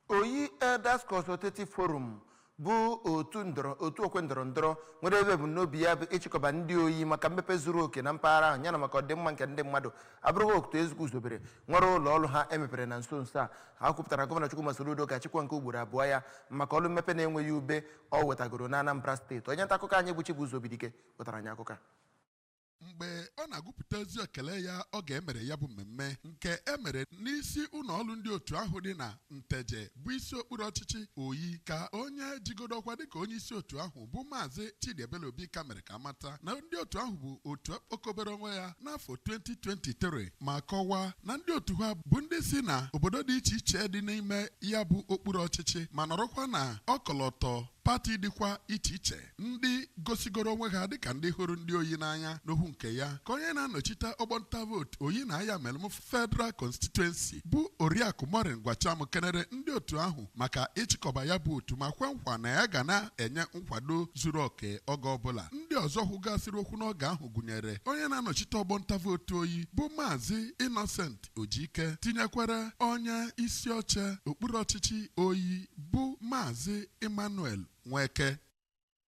Oyi Elders Consultative Forum bụ otu ndọrọ otu okwe ndọrọ ndọrọ nwere ebe ebumnobi ya bụ ịchịkọba ndị Oyi maka mmepe zuru oke na mpaghara ahụ, yana maka ọdịmma nke ndị mmadụ, abụrụghị otu eziguzobere nwere ụlọ ọrụ ha emepere na nso nso a. Ha kwupụtara Gọvanọ Chukwuma Soludo ga-achịkwa nke ugboro abụọ ya maka ọrụ mmepe na-enweghị ube ọ wetagoro na Anambra Steeti. Onye nta akụkọ anyị bụ Chibuzo Obidike wetara anyị akụkọ a. Mgbe ọ na-agụpụta ozi ekele ya oge emere ya bụ mmemme nke emere n'isi ụlọ ọrụ ndị otu ahụ dị na Nteje, bụ isi okpuru ọchịchị Oyi, ka onye jigodo ọkwa dịka onye isi otu ahụ, bụ Maazị Chidiebele Obi, ka mere ka amata na ndị otu ahụ bụ otu ekpokọbere onwe ya n'afọ 2023, ma kọwaa na ndị otu ha bụ ndị si na obodo dị iche iche dị n'ime ya bụ okpuru ọchịchị, ma nọrọkwa na ọkọlọtọ pati dịkwa iche iche, ndị gosigoro onwe ha dịka ndị hụrụ ndị Oyi n'anya. N'okwu nke ya, ka onye na-anọchite ọgbọnta vootu Oyi na Ayamelụm Federal Constituency, bụ Oriakụ Maureen Gwacham, kenere ndị otu ahụ maka ịchịkọba ya bụ otu, ma kwe nkwa na ya ga na-enye nkwado zuru oke oge ọbụla. Ndị ọzọ kwugasịrị okwu n'oge ahụ gụnyere onye na-anọchite ọgbọnta vootu Oyi, bụ Maazị Innocent Ojike, tinyekwara onye isi oche okpuru ọchịchị Oyi, bụ Maazị Emmanuel Nweke.